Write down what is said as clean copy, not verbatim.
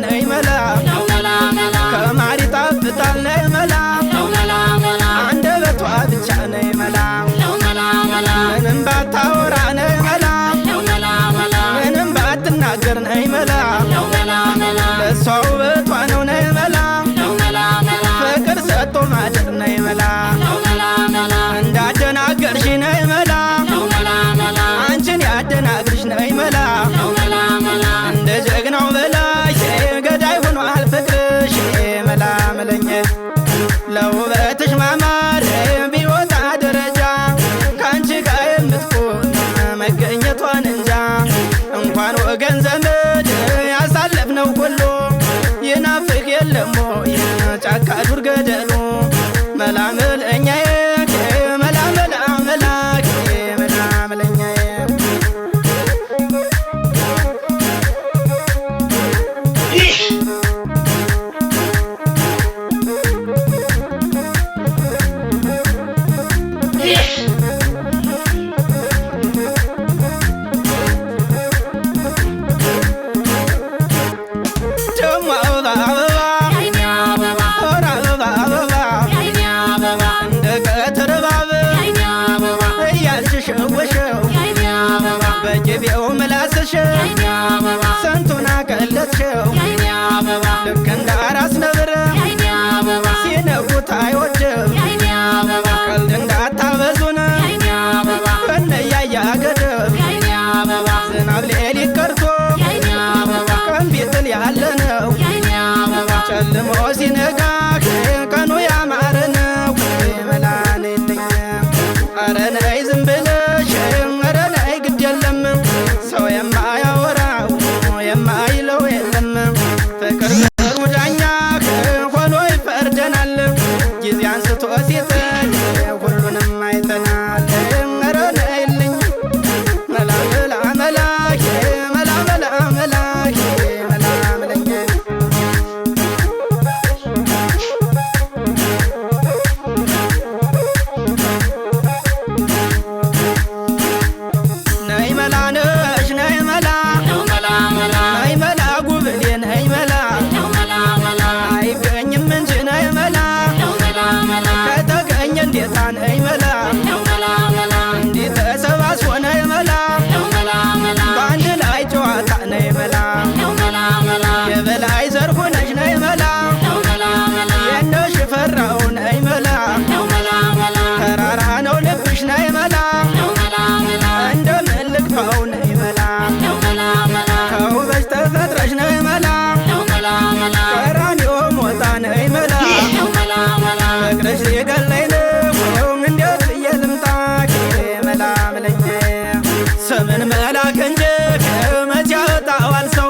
ነይ መላ ከማር ይጣፍጣል ነይ መላ አንደበቷ ብቻ ነይ መላ ምንም ባታወራ ነይ መላ ምንም ባትናገር ነይ መላ ለእሷ ውበቷ ነው ነይ መላ ፍቅር ሰጥቶ ማደር ነይ መላ እንዳደናገርሽ ነይ መላ አንቺን ያደናግርሽ ነይ መላ እንደ ጀግናው በላይ ገዳይ ሆኗል ፍቅርሽ መላ መለኘ ለውበትሽ ማማር ቢወጣ ደረጃ ካንቺ ጋር የምትቆም መገኘቷን እንጃ እንኳን ወገን ዘመድ ያሳለፍነው ሁሉ ይናፍቅ የለም ወይ ጫካ ዱር ገደሉ መላምለኛዬ መላ መላ መላ መላምለኛዬ። ደሞ አበባ አበባ ኧረ አበባ አበባ እንደ ቀትር እባብ እያልሽ ሸወሸው በቅቤው ምላስሽ ስንቱን አቀለጥሽው ልክ እንደ አራስ ነብር ሲነኩት አይወድም ቀልድ እንዳታበዙን እነያያ ገደብ ዝናብ ሌሊት ቀርቶ ቀን ቢጥል ያለ ነው ጨልሞ ሲነጋ ቀኑ ያማረ ነው። መላንልኝ ኧረ ነይ ዝም ብለሽ ኧረ ነይ ግድ የለም ሰው የማያወራው የማይለው የለም ፍቅር ጥሩ ዳኛ ሆኖ ይፈርደናል ጊዜ አንስቶ ሲጥል ሁሉንም አይተናል። ኧረ ነይልኝ መላ መላ መላ መላ መላ መላ መላ መለኝ። ነይ መላ ነሽ ነይ መላ ነይ መላ ጉብሌ ነይ መላ አይገኝም እንጂ ነይ መላ ከተገኘ እንዴታ ነይ መላ እንዲህ ተሰባስቦ ነይ መላ በአንድ ላይ ጨዋታ ነይ መላ የበላይ ዘር ሆነሽ ነይ መላ የነሽ ፈራው ነይ መላ ተራራ ነው ልብሽ ነይ መላ እንደምን ልግፋው ነይ መላ ከውበሽ ተፈጥረሽ ነይ መላ ቀራንዮ ሞጣ ነይ መላ ፍቅርሽ ሊገለኝ ነው እንዴት ብዬ ልምጣ መላ መለኝ ስምን መላክ እንጂ መቼ ያወጣዋል ሰው።